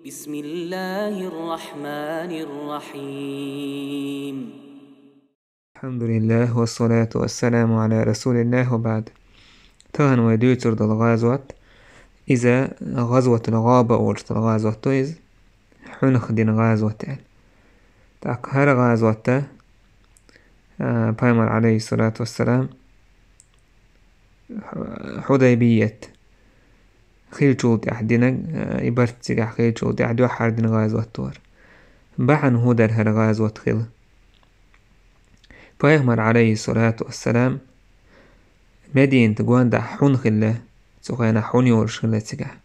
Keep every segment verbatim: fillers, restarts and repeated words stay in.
بسم الله الرحمن الرحيم. الحمد لله والصلاة والسلام على رسول الله وبعد. Тахана вай дуьйцур долу гӀазот, иза ГӀазватул-ГӀаба олуш долу гӀазот ду иза, хьунах дина гӀазот аьлла. ТӀаккха хӀара гӀазот а, а, Пайхамар, алейхиссалату вассалам, Хьудайбият хилчул тӀаьхьа динарг, а, и барт цигахь хилчул тӀаьхьа дуьххьара дина гӀазот вара. Бахьана хӀун дара хӀара гӀазот хила? Пайхамар, алейхиссалату вассалам, Мединат гондахь хьун хилла, цу хенахь хьун йолуш хилла цигахь.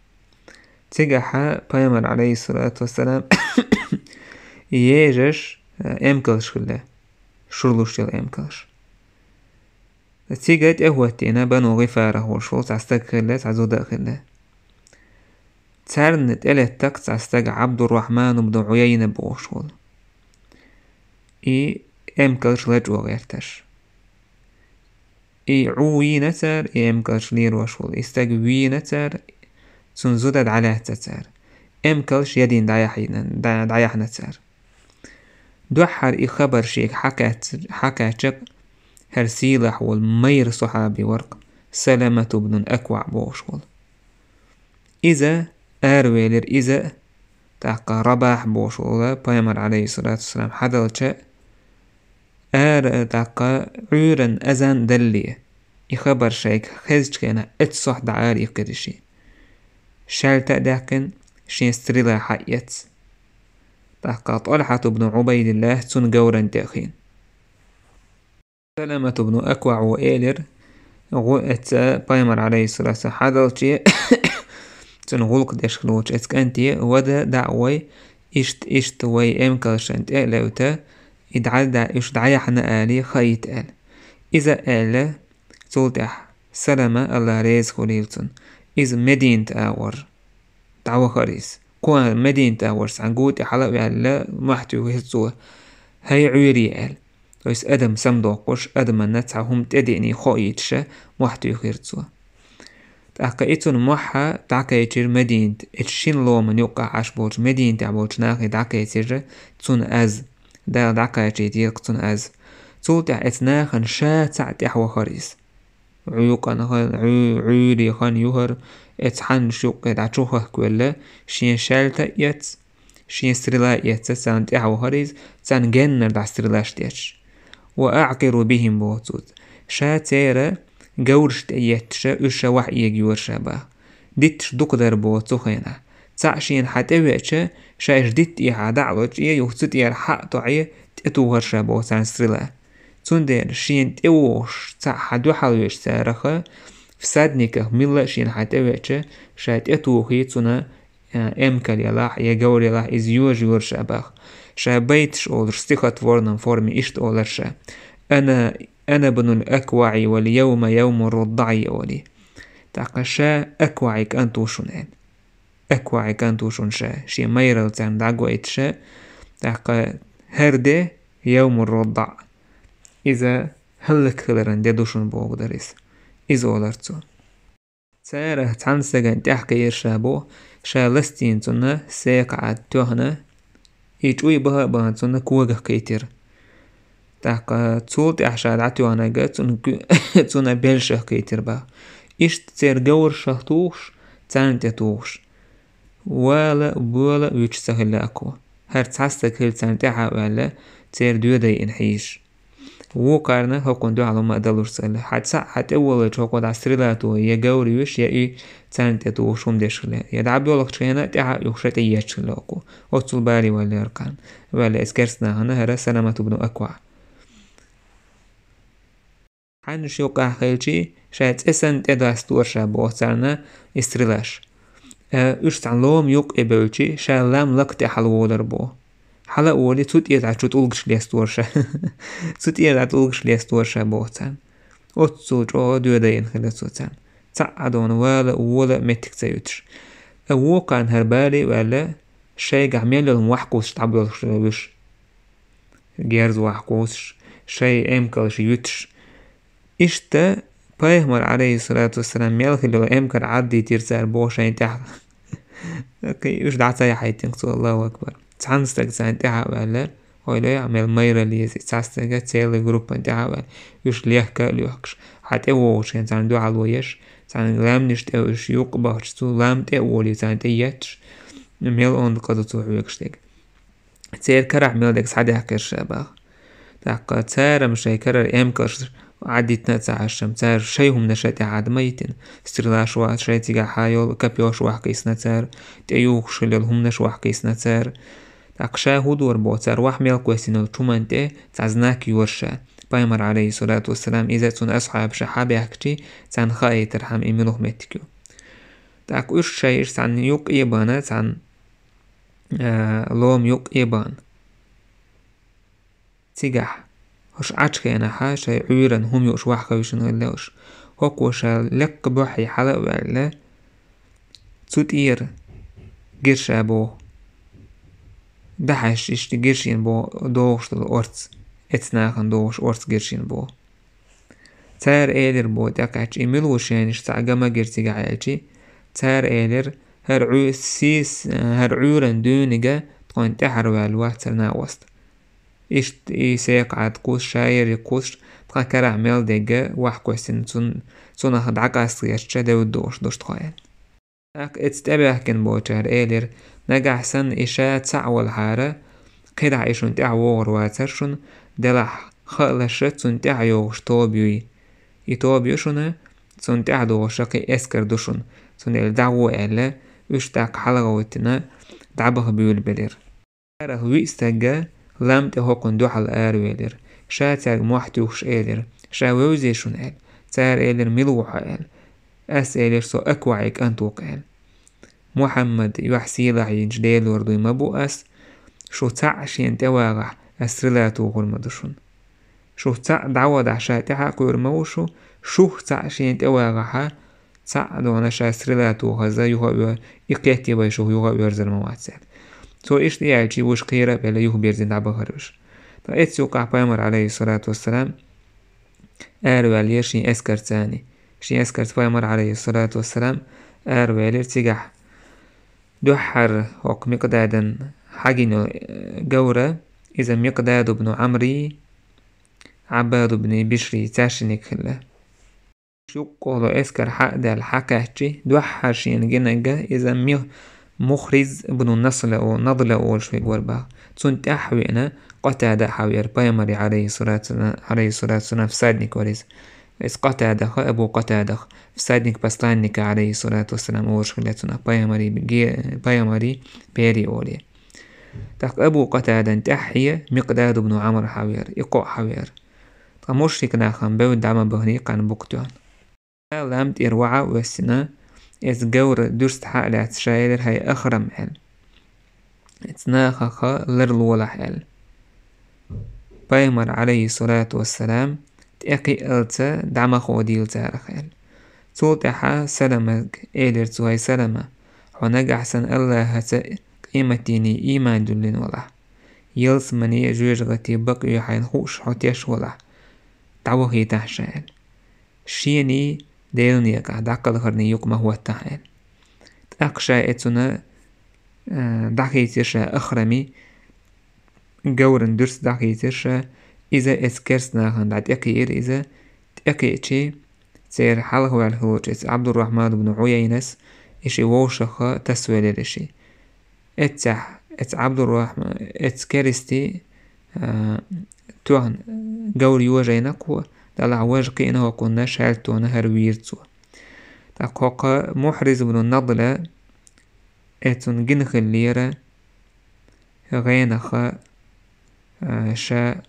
Цигахьа Пайхамар, алейхиссалату вассалам, ежаш, а, эмкалш хилла, шурлуш йолу эмкалш. Цига тӀехӀоттийна Бану ГӀифарах волуш волу цхьа стаг хилла, цхьа зуда а хилла. Царна тӀелеттакх цхьа стаг Абдуррахман ибн Ӏуяйна бохуш волу. И эмкалш лачкъо гӀерташ. И Ӏу вийна цара, и эмкалш лелош волу. И стаг вийна цара, цуьнан зуда дӀалаьцна цара. Эмкалш ядийна дӀаяхьийна, дӀа-, дӀаяхьна цара. Дуьххьара и хабар шега хьакхаьчча-, хьакхаьчча, хӀара сийлахь волу майра сахьаби вара-кх, Саламат ибн Акваъ бохуш волу. Иза аравелира, иза а, тӀаккха Рабахь бохуш волу Пайхамар, алейхиссалату вассалам, хьадалча, ара, тӀаккха Ӏуьйранна азан далале, и хабар шайга хезчу хенахь, эццахь дӀаара иккхира шен. Шаьлта а даьккхина, шен стрела хьаэцна. ТӀаккха ТӀалхьат ибн Ӏубайдиллах цунна говран тӀе а хиъна. Саламат ибн Акваъо элира, гӀу эца Пайхамар, алейхиссалату вассалам, хьадалче, цуьнан гӀуллакх деш хилла волчу эца кӀанте, вада дӀа а вай, иштта, иштта вай эмкалшна тӀе а левта, и дӀа-, дӀа-, уьш дӀаяхьна али хаийта аьлла. Иза а аьлла, цул тӀаьхьа Салама, Аллах реза хуьлийла цунна, иза Мединат агӀор дӀавахара иза. Кхо Мединат агӀор цхьаьна гу тӀе хьала а ваьлла, мохь туьйхира цо, хӀай Ӏуьйре аьлла. То есть адам самадоккхуш, адаманна цхьа хӀума тӀедеъний хоуьйтуша, мохь туьйхира цо. ТӀаккха и цунна мохь дӀакхечира Мединат, эцу шина ломан юккъехь Ӏаш болчу Мединатехь болчу нахе дӀакхечира цунна аз, Дала дӀакхачийтира-кх цунна аз. Цул тӀаьхьа эцу нахана ша цхьаъ тӀаьхьавахара иза. Ӏуьйкъана хан, Ӏуьй-, Ӏуьйре хан ю хӀара, эцу хьаннаш юккъе дӀа чу хахкавелла, шен шаьлта а эцна, шен стрела а эцна, царна тӀаьхьавахара иза, царна геннара дӀа стрелаш детташ. «Ва аӀкъиру бихим», боху цо. Ша церан говраш тӀе етташ, уьш ша вахь эга йора ша баха. Дитташ дукха дара боху цу хенахь. Цхьаъ шена хьатӀевеача, ша иштта дитта эхьа дӀа а лочкъе, юха цу тӀера хьа а тоӀе, тӀетухара ша боху царна стрела. Цундела шена тӀевогӀуш цхьаъ хьан дуьхьал веш цараха, всадниках милла а шена хьан тӀевеача, ша тӀетухий цунна, а, эмкал ялахь, я говр ялахь, иза йожа йора ша баха. Ша байташ олуш, стихотворном форме иштта олура ша: «Ана, ана бнуль Акваъи валь явма явмур руддаъи», олий. ТӀаккха ша Акваъи кӀант ву шуна аьлла. Акваъи кӀант ву шуна ша, шен майралла царна дӀагойтуша, тӀаккха хӀара де, явмур руддаъ, иза хӀаллакхиларан де ду шуна боху дара иза. Иза олара цо. Цара цхьана стагана тӀаьхьакхиира ша боху, ша ластийна цунна секхаӀад тоьхна, и чӀуй баха а бахана цунна когах кхийтира. ТӀаккха цул тӀаьхьа ша дӀатоьхнарг цунна ку-, цунна белшах кхийтира баха. Иштта церан говрашах тухуш, царна тӀе тухуш. Вала, вола, вуьтуш ца хилла оцо. ХӀара цхьа стаг хилла царна тӀаьхьа а ваьлла, церан доьдайина хьийзаш. Вукхарна хӀокхунна дуьхьал хӀума а далуш ца хилла. Хьан цхьаъ хьан тӀеволлучу хӀокхо дӀа стрела тухий, я говр юьш, я и царна тӀе тухуш хӀума деш хилла. Я дӀабоьлхучу хенахь тӀаьхьа а юха ша тӀеетташ хилла оцо. Оццул бале ваьлла хӀара кхарна. Ваьлла эцу керстанахана хӀара Саламат ибн Акваъ. Хьаннаш юккъехь хилчий, ша цӀе санна тӀедастора ша боху царна и стрелаш. Э, уьш цхьана лома юккъе бевлчи, ша лам лакха тӀе хьалаволар боху. Хьала а волий, цу тӀера дӀа чу тӀулгаш лестора ша. Цу тӀера дӀа тӀулгаш лестора ша боху царна. Оццул чӀогӀа доьдайина хилла цо царна. Цхьаъ а дона вала а, вола а меттиг ца юьтуш. Э, вукхарна хӀара бале а ваьлла, шайгахь мел йолу вахь кхуссуш дӀабоьлхуш вуьш. Герз вахь кхуссуш, шайн эмкалш юьтуш. Иштта Пайхамар, алейхиссалату вассалам, мел хилла йолу эмкал Ӏаддийтира цара боху шайна тӀехь. Кхы уьш дӀа ца яхьийтинг цо, Аллаху акбар. Цхьана стага царна тӀаьхьа а ваьлла, ойла йой, мел майралла еза, цхьа стага целый группан тӀаьхьа а ваьлла, уьш лехка а лоьхкаш. Хьа тӀе вогӀуш хьен царна дуьхьал ваеш, царна лаьмнаш тӀе уьш юкъ бахча, цу лам тӀе а волий, царна тӀе етташ, мел онда къа ду цо хьоьгуш дерг. Церан карахь мел дерг схьадаьккхира ша баха. ТӀаккха цара-м шайн карара эмкалш Ӏадитина а ца хьаьжча-м, цара шайн хӀуманаш а тӀехьа Ӏад ма йитина. Стрелаш ваха шайн цигахь хьайола, копьёш ваьккхийсина цара, тӀеювхаш хилла йола хӀуманаш ваьккхийсина цара. ТӀаккха ша хӀу дора боху, цара ваха мел кхоьссина йолчу хӀуманна тӀе цхьа знак йора ша. Пайхамар, алейхиссалату вассалам, иза цунна асхьабаша хьабаьхкичи, царна хаийтархьама и муьлха меттиг ю. ТӀаккха уьш шайн иштта цхьана юккъе а бахана, цхьана, а, лома юккъе а бахана. Цигахь, уьш Ӏачу хенахьа, шайн Ӏуьйранна хӀума юуш ваха хевшина хилла уьш. ХӀокхо ша лекха буьххье хьала а ваьлла, цу тӀера гира ша боху. Дахьаш иштта гира шена боху, догӀуш долу орца, эцнахана догӀуш орца гира шена боху. Цара элира боху тӀекхаьчча, и мила ву шайнаш цхьаъ ган ма гира цигахь аьлчи, цара элира, хӀара Ӏуьйс сийс, хӀара Ӏуьйранна дуьйнига тхуна тӀаьхьара ваьлла вац хӀара накъост. Иштта и секхаӀад кхуссуш, шаерриг кхуссуш, тхан карахь мел дерг ваха кхоьссина цун-, цунах дӀакъаста гӀерташ девддохуш ду-кх тхо аьлла. ТӀаккха эцца тӀебаьхкина болчара элира, нагахь санна и ша цхьаъ валахьара, кхидӀа и шуна тӀаьхьа вогӀур вацара шуна, делахь хаалаш цунна тӀаьхьа йогӀуш тоба юй. И тоба ю шуна, цунна тӀаьхьа догӀуш кхин эскар ду шуна, цундела дӀагӀо аьлла, уьш тӀаккха хьалагӀовттина, дӀабаха буьйлабелира. Царах виъ стаг лам тӀе хӀокхунна дуьхьал аравелира. Ша цаьрга мохь туьйхуш элира, ша вевзий шуна аьлла. Цара элира, мила ву хьо аьлла. Ас элира, со АкваӀий кӀант ву-кх аьлла. Мухьаммад юьхь сийлахь йинчу Делора дуй ма бу ас, шу цхьаъ шена тӀевагӀахь, ас стрела тухур ма ду шуна. Шу цхьаъ дӀавадахь, ша тӀаьхьа а кхуьур ма ву шу, шух цхьаъ шена тӀевагӀахьа, цхьаъ а дона ша стрела тухаза юха а ве-, и кхетте вай шух юха а верзар ма вац аьлла. Цо иштта и аьлчи, вуьш кхера а белла, юхабирзина дӀабахара уьш. Ткъа эцца юкъахь пайхамар, алейхиссалату вассалам, араваьллера шен эскарца. Шен эскарца пайхамар, алейхиссалату вассалам, араваьллера цигахь. Дуьххьара хӀокху Микъдадан хьагина йолу, э, говра, иза Микъдад ибн Ӏамри, Ӏаббад ибн Бишри цаьршинниг хилла. Юккъехула эскар хьа а даьлла, хьакхаьччи, дуьххьара шена гинарг иза Ми-, Мухриз ибн Насла о-, Надла олуш верг вара баха. Цунна тӀаьхьа веана Къатада а хьавеара, пайхамаре, алейхиссалату вассалам, всадник вара иза. Иза Къатадах, Абу Къатадах, всадник посланника, алейхиссалату вассалам, олуш хилла цунах, пайхамаре ге-, пайхамаре бере олий. ТӀаккха Абу Къатадан тӀаьххье Микъдад ибн Ӏамр хьавеара, и кхоъ хьавеара. Ткъа мушрик нахана бевдда дӀа ма бахана, и кхана букъ тоьхна. Ша лам тӀера ваха а воьссина, иза говра дуьрста хьа а лаьцна, ша элира, хӀай Ахрам аьлла. Иза нахаха ларлолахь аьлла. Пайхамар, алейхиссалату вассалам, тӀекхиалца дӀа ма ходийла царах аьлла. Цул тӀаьхьа Саламага элира цо, хӀай Салама, хьо нагахь санна Аллахьаца къематдийне ийман дуьллина валахь, ялсамане а жоьжахате бакъ ю хьайна хууш хьо теш валахь, дӀавахийтахь ша аьлла. Шений Делан некъахь дӀакхалхарний юкъа ма хӀоттахь аьлла. ТӀаккха ша эцунна, а, дӀахийцира ша Ахрами, говран дуьрста дӀахийцира ша, иза эцу керста нахана дӀа тӀекхиира иза, тӀекхиъчи, церан хьалха ваьлла хилча эцу Ӏабдуррахьман ибн Ӏуяйнас и ши вовшахха тасвелира и ши. Эццехь, эцу Ӏабдуррахьман, эцу керисти, а, тоьхна говр йожайна кхо, делахь важа кхиъна хӀокхунна шаьлтона хӀара вийра цо. ТӀаккха хӀокху Мухьриз ибн Надла, эцунна гина хиллера гӀенаха, а, ша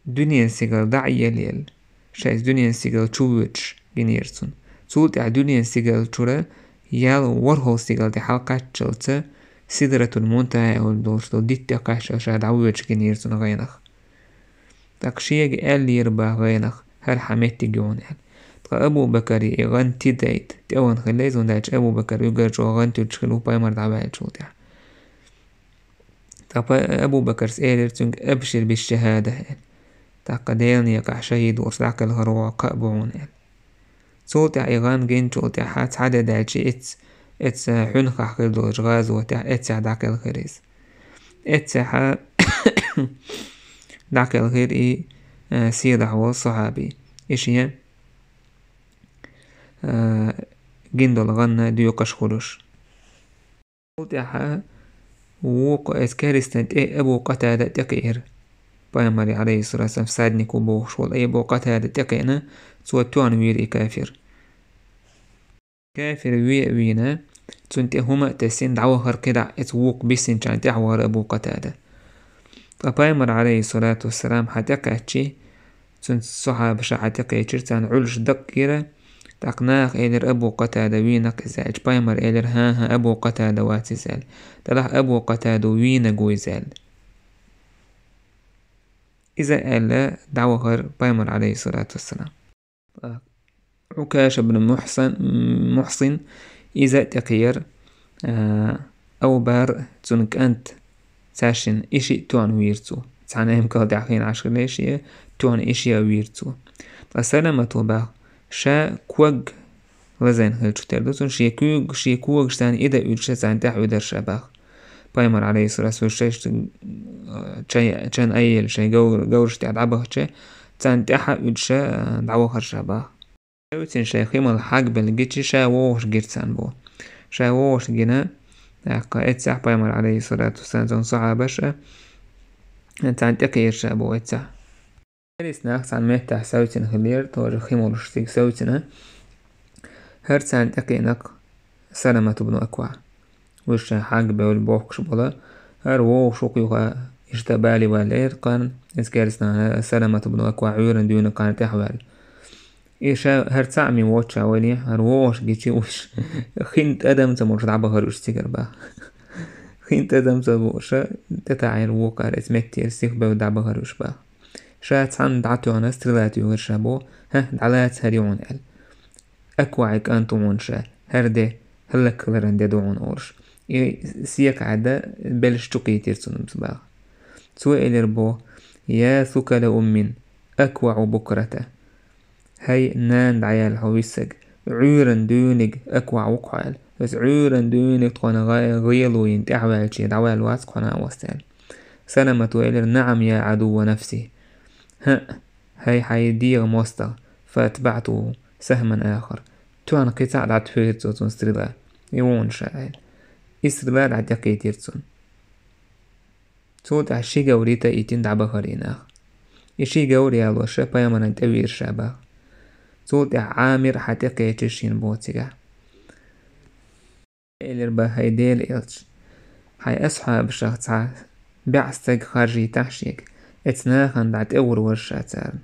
дуьнен сигала дӀа а елла, ша иза дуьнен сигала чу воьдуш гинера цунна. Цул тӀаьхьа дуьнен сигала чуьра ял ворхӀалгӀа сигала тӀе хьалакхаччалца, Сидратул Мунтахьа олуш долу дитта тӀе кхаччалца ша дӀавоьдуш гинера цунна гӀенах. ТӀаккха шега аьллера баха гӀенах, хӀара хьан меттиг ю хьуна аьлла. Ткъа Абу Бакаре и гӀан тидайта тӀеван хилла иза, хӀунда аьлча Абу Бакар уьгар чӀогӀа гӀан туьллуш хилла ву пайхамар дӀаваьллачул тӀаьхьа. Ткъа па-, Абу Бакарс элира цуьнга: «Абшир биш-шахӀада», – аьлла. ТӀаккха Делан некъахь шахӀид волуш дӀакхелхар ву хьо, кхаъ бу хьуна аьлла. Цул тӀаьхьа и гӀан гинчул тӀаьхьа цхьа де даьлча, эцу Эцца хьуьнхахь хир долчу гӀазотехь эццехь дӀакхелхира иза. Эццехьа дӀакхелхира и, э, сийлахь волу сахьаби. И шен, э, гина долу гӀанна доькъуш хуьлуш. Цул тӀаьхьа вукху эцу керстанан тӀе Абу Къатада тӀекхиира. Пайхамаре, алейхиссалату вассалам, всаднику бохуш волу Абу Къатада тӀекхиъна, цо тоьхна вийра и кафир. Кафир ве а вийна, цунна тӀе хӀума а тесина, дӀавахара кхидӀа а эцу вукху биссинчарна тӀаьхьа вахара Абу Къатада. Ткъа Пайхамар, алейхиссалату вассалам, хьа тӀекхаьччи, цуьнан сахьабаша хьа тӀекхечира, царна Ӏуьллуш даккхира, тӀаккха наха элира Абу Къатада вийнакх иза аьлча, Пайхамар элира: «ХӀан-хӀа, Абу Къатада вац иза», – аьлла. Делахь Абу Къатада вийнарг ву иза аьлла. Иза аьлла, дӀавахара Пайхамар, алейхиссалату вассалам. Ӏукаша ибн Мухьсан-, Мухьсин, иза а тӀекхиира, а, Абу Барр, цуьнан кӀант, цаьршинна и шиъ тоьхна вийра цо. Цхьана эмкал тӀехь хиъна Ӏаш хилла шиъ, тоьхна и шиъ а вийра цо. Ткъа Саламато баха, ша ког лазийна хиллачух тера ду цунна, шен куьг-, шен когаш царна и дан уьдуш царна тӀаьхьа уьдура ша баха. Пайхамар, алейхиссалату вассалам, шайшта, э, чай-, чан айъелла шайн гов-, говраш тӀехь дӀабахча, царна тӀаьхьа уьдуш, э, дӀавахара ша баха. Севцина шайн хи мала хьагбелла гичи, ша вогӀуш гира царна боху. Ша вогӀуш гина, тӀаккха эццехь Пайхамар, алейхиссалату вассалам, цуьнан сахьабаша, э, царна тӀекхиира ша боху эццехь. Керист нах цхьана меттехь севцина хиллера, тоже хи молуш цига севцина. ХӀара царна тӀекхиънарг Саламат ибн Аква. Уьш ша хьагбевлла бохкуш болу, хӀара вогӀуш ву-кх юха, иштта бале ваьлла эр кхарна, иза керист нах Саламат ибн Аква Ӏуьйранна дуьйна кхарна тӀаьхьаваьлла. И ша хӀара цхьаъ ма воццушехь вайна, хӀара вогӀуш гичи уьш, хин тӀадам ца муьлуш дӀабахара уьш цигара баха. Хин тӀадам ца муьлуш, тӀетаӀийра вукхара, эца меттера сиха бевдда дӀабахара уьш баха. Ша цхьанна дӀатоьхна, стрела туьйхира ша боху, хӀа, дӀалаца, хӀара ю хьуна аьлла. Акваъи кӀант ву хьуна ша, хӀара де, хӀаллакхиларан де ду хьуна олуш. И секхаӀадда белш чу кхийтира цунна баха. Цо элира боху: «Я сукала уммин, акваъу букрата». ХӀай, нана дӀаяьлла хьо виссаг, Ӏуьйранна дуьйниг Акваъ ву-кх хьо аьлла. Иза Ӏуьйранна дуьйниг тхуна гӀа-, гӀело йина тӀаьхьаваьлча дӀаваьлла вац-кх хьо, нана, васт аьлла. Саламато элира: «Наам, я Ӏадувва нафси». ХӀаъ, хӀай, хьайн дегӀан мостагӀа, фаатбаӀтуху сахьман ахар. Тоьхна кхин цхьаъ дӀатуьйхира цо цунна стрела. И ву хьуна ша аьлла. И стрела дӀатӀекхийтира цунна. Цул тӀаьхьа ши говр йита а йитина дӀабахара и нах. И ши говр ялош Пайхамарна тӀевийра ша баха. Цул тӀаьхьа Ӏамир хьа тӀекхечира шена боху цигахь. Элира баха: «ХӀай Делан элча, хьайн асхьабашах цхьа бӀе стаг харжийтахьа шега, эца нахана дӀа тӀе а вур вара ша царна.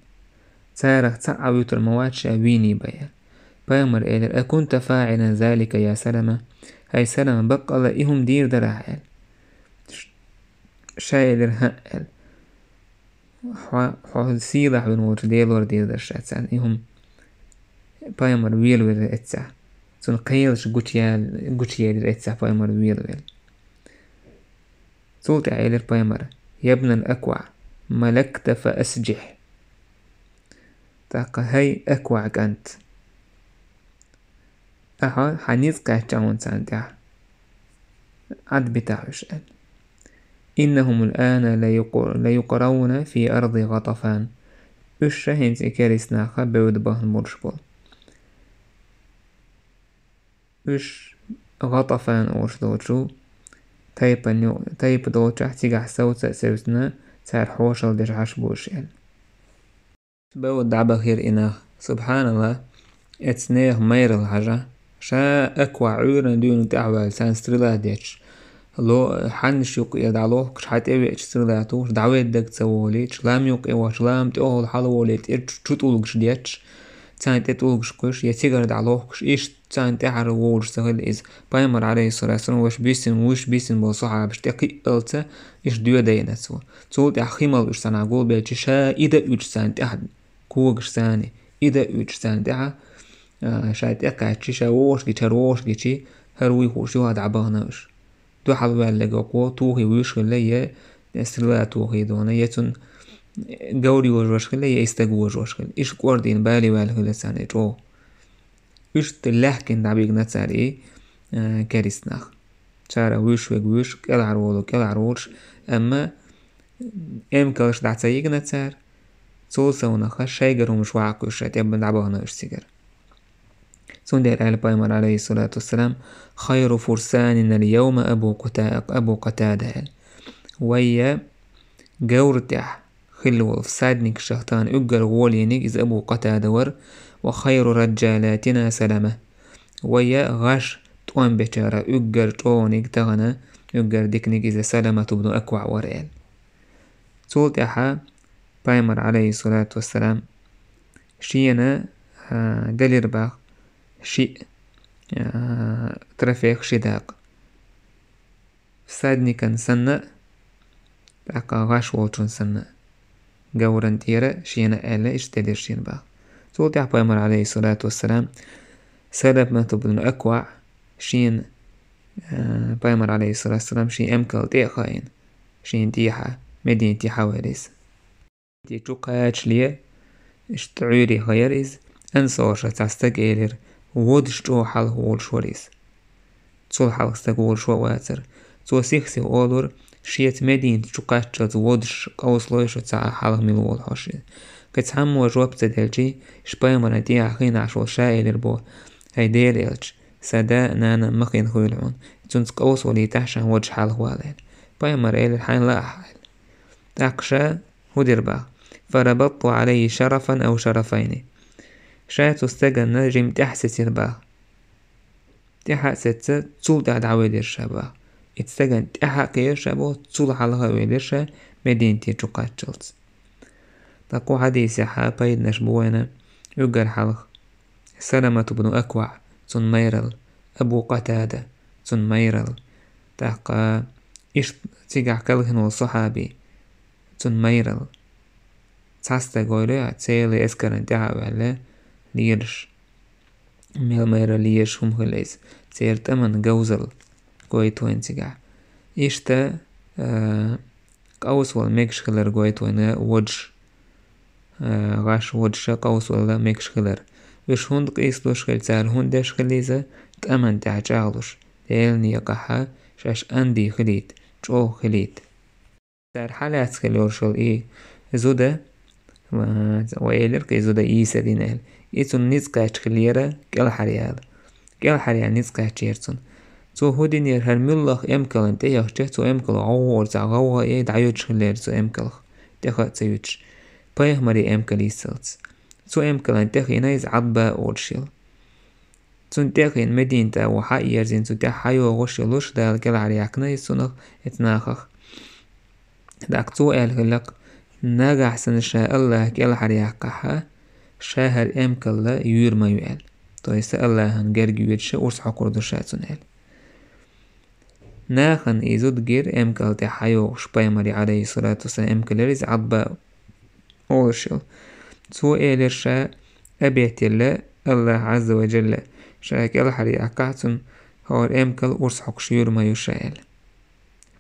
Царах цхьаъ а вуьтур ма вац ша вийний бен», – аьлла. Пайхамара элира: «Акунта фаӀилан залика, я Салама?» ХӀай Салама, баккъалла и хӀума дийр дара ахь аьлла. Ш-, ша элира: «ХӀаъ», – аьлла. Хьо, хьо сийлахь вина волчу Делора дийр дара ша царна и хӀума. Пайхамар велавелира эццахь. Цунна кхелаш гучуял-, гучуелира эццахь Пайхамар велавелла. Цул тӀаьхьа элира Пайхамара: «Ябнал Акваъ, малакта фа асджихь». ТӀаккха: «ХӀай, Акваъ кӀант, ахьа хьан ницкъ кхаьчча хьуна царна тӀехь, Ӏадбитахь уьш», – аьлла. «Иннахум аль-ана ла юкъ-, ла юкъравна фи арди ГӀатафан». Уьш ша хӀинца и керист нах бевдда бахна болуш болу. Уьш ГӀатафан олуш долчу тайпан ю-, тайпа долчохь цигахь совца а севцина, цара хьошалла деш Ӏаш бу уьш аьлла. Бевдда дӀабахара и нах. СубхьаналлахӀ, эцу нехан майралла хьажа. Ша Акваъ Ӏуьйранна дуьйна тӀаьхьаваьлла, царна стрела детташ. Ло-, хьаннаш юккъера дӀалохкуш, хьа тӀевеача стрела тухуш, дӀаведдаг ца волуьйтуш, лам юккъе вахча, лам тӀехула хьалаволуьйтуш, тӀе чу-, чу тӀулгаш детташ, царна тӀе тӀулгаш кхуьйсуш, я цигара дӀалохкуш, иштта царна тӀаьхьара волуш ца хилла иза. Пайхамар, Ӏалайхиссалату вассалам, ваьш биссина, вуьш биссина болу сахьабаш тӀе кхиъалца, иштта доьдайна цо. Цул тӀаьхьа хи мала уьш цхьана гулбелча, ша и дан уьдуш царна тӀаьхьа когаш царна, и дан уьдуш царна тӀаьхьа, а, ша тӀекхаьччи, ша вогӀуш гичи, хӀара вогӀуш гичи, хӀара вуй хууш юха дӀабахана уьш. Дуьхьал ваьлларг окхо тухий вуьйш хилла, я стрела тухий дона, я цунна говр йожош хилла, я и стаг вожош хилла. Иштта кӀордийна бале ваьлла хилла царна и чӀогӀа. Иштта лаьхкина дӀабигна цара и, э, керист нах. Цара вуьш вег вуьш, кӀелхьарволу кӀелхьарволуш, амма эмкалш дӀа ца йигна цара, цул совнаха шайгара хӀумаш ваккха уьш, тӀе дӀабахана уьш цигара. Цундела аьлла пайхамар, алейхиссалату вассалам: «Хайру фурсанина аль-явма Абу Кута-, Абу Катада», аьлла. Вайя гавра тӀехь хилла волу всадникашах тахана уггар гӀолийниг иза Абу Катада вара, ва хайру раджалатина Салама. Вайя гӀаш тӀом бечара уггар чӀогӀаниг тахана, уггар диканиг иза Саламат ибн Акваъ вара аьлла. Цул тӀаьхьа пайхамар, алейхиссалату вассалам, шена, а, делира бах шиъ, а, трофех ши дакъа. Всадникан санна, тӀаккха гӀаш волчун санна, гавран тӀера шена аьлла, иштта делира шена бах. Цул тӀаьхьа пайхамар, алейхиссалату вассалам, Саламат ибн Акваъ шена, а, пайхамар, алейхиссалату вассалам, шен эмкал тӀе а хаийна, шена тӀехьа, Мединате хьаваьлла иза. Ти чу кхачале, иштта Ӏуьйре хаяра иза, ансарша цхьа стаг элира, водаш чӀогӀа хьалха волуш вара иза. Цул хьалха стаг волуш ван вацара. Цо сих-сиха олура, шеца Мединате чу кхаччалц водаш къовсалой шу цхьа хьалха мила волу хьо ши. Кхин цхьаммо жоп ца делчий, ша пайхамаран тӀехьа хиъна Ӏаш волу ша элира боху: «ХӀай Делан элча, сан да а, нана а ма хиъна хуьйла хьуна. Цуьнца къовсавалийтахь ша водаш хьалха вала», – аьлла. Пайхамар элира: «Хьайна лаахь», – аьлла. ТӀаккха ша хӀун дира бах? «Фарабатту алайхи шарафан ау шарафайни». Ша цу стаганна жима тӀаьхьа сецира бах. ТӀаьхьа а сеца, цул тӀаьхьа дӀавелира ша бах. И стагана тӀаьхьа а кхера ша боху, цул хьалха а велира ша Мединате чу кхаччалц. Ткъа кху хьадисехь пайданаш бу вайна уггар хьалха. Саламат ибн Акваъ, цунна майралла, Абу Къатада, цунна майралла. ТӀаккха иштта цигахь кхелхина волу сахьаби, цунна майралла. Цхьа стаг ойла, церан эскаран тӀаьхьа а ваьлла, лелаш. Мел майралла лелаш хӀума хила иза. Церан тӀаман говзалла гойту вайна цигахь. Иштта, а, къовсавала мегаш хилар гойту вайна водаш, а, гӀаш водаш а къовсавала мегаш хилар. Уьш хӀунда къийсалуш хила, цара хӀунда деш хила иза, тӀаман тӀехь чӀагӀлуш, Делан некъахь шаьш анди хилийта, чӀогӀа хилийта. Цара хьалаьцна хила йолуш йолу и зуда, ва, ва элира кхин зуда Ӏийса дина аьлла. И цунна ницкъ кхаьчна хилера кӀелхьаръяла. КӀелхьаръяла ницкъ кхаьчнера цунна. Цо хӀун динера, хӀара муьлхха эмкална тӀе яхча, цо эмкал гӀовгӀор цхьа гӀовгӀа а дӀайоьдуш хилера цу эмкалх, тӀеха а ца юьтуш. Пайхамаран эмкал йисалц. Цу эмкална тӀехиъна иза Ӏатба олуш йолу. Цунна тӀехиъна Мединате ву хьаерзина, цу тӀехь хьайогӀуш йолуш, Дала кӀелхьаръяьккхина иза цунах, эцу нахах. ТӀаккха цо аьлла хилла-кх: «Нагахь санна ша Аллахь кӀелхьаръяккхахь, ша хӀара эмкалла юьйр ма ю», – аьлла. То есть Аллахьан герга йоьдуш урс хьокхур ду ша цунна аьлла. Нахана и зуда гира эмкал тӀехь хьайогӀуш пайхамаран, алейхиссалату вассалам, эмкал яра иза Ӏатба олуш йолу. Цо элира ша обет елла Аллахь Ӏазза ва Джалла, ша кӀелхьаръяккхахь цунна, хӀора эмкал урс хьокхуш юьйр ма ю ша аьлла.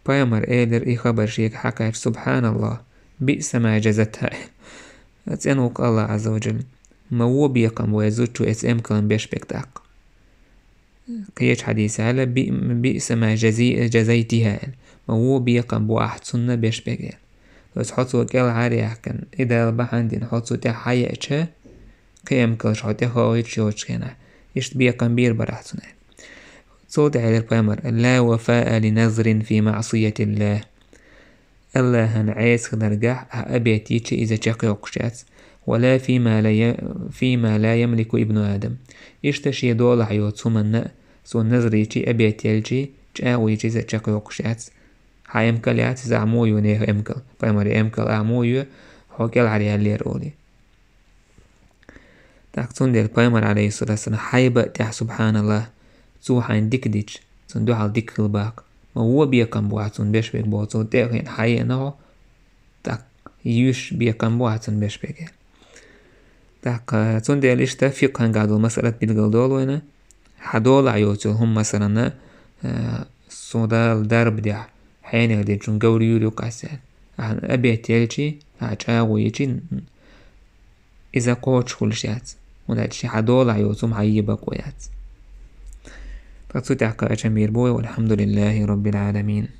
Пайхамар элира и хабар шега хьакхаьчча: «Субханаллахь, биъса ма джазатха», – аьлла. ЦӀена ву-кх Аллахь Ӏазза ва Джалла. Ма вон бекхам бу и зудчо эцу эмкална беш берг тӀаккха. Кхечу хьадисехь аьлла: «Би-, биъса ма джази-, джазайтиха», – аьлла. Ма вон бекхам бу ахь цунна беш берг аьлла. То есть хьо цо кӀелхьаръяьккхина, и Дала бахьана дина, хьо цу тӀехь хьаеача, кхин эмкалш хьо тӀехоуьйтуш йоцучу хенахь, иштта бекхам бийр бара ахь цунна аьлла. Цул тӀаьхьа элира пайхамар: «Ла вафаа ли назрин фи маъсиятиллахь». Аллахьан Ӏеса хиларгахь ахь обет йича иза чекхйоккхуш яц. «Ва ла фима ла я-, фима ла ямлику ибну Адам». Иштта шен долахь йоцу хӀуманна а, цо назр йичий, обет елчий, чӀагӀо йича иза чекхйоккхуш яц. Хьан эмкал яц иза, ахь муха ю нехан эмкал, пайхамаран эмкал ахь муха ю, хьо кӀелхьаръяьллера олий. ТӀаккха цундела пайхамар, алейхиссалату вассалам, хьайба а тӀехь, субханаллахь, цо хьайна дика дича, цунна дуьхьал дика хила баккха. Ма вон бекхам бу ахь цунна беш берг боху, цо тӀе а хиъна хьаеана хьо, тӀаккха йиш бекхам бу ахь цунна беш берг аьлла. ТӀаккха цундела иштта фикъхьангахь долу масалат билгалдолу вайна. Хьан долахь йоцу йолу хӀума, масалана, а, со Дала дарба дехь, хьенех динчун говр юьйр ю-кх аса аьлла. Ахьа обет елчий, ахьа чӀагӀо йичий, иза кхочуш хуьлуш яц. ХӀунда аьлча шен хьан долахь йоцу хӀума хьан е бакъо яц. Та цу тӀехь кхаьча мийр бу вай, والحمد لله رب العالمين.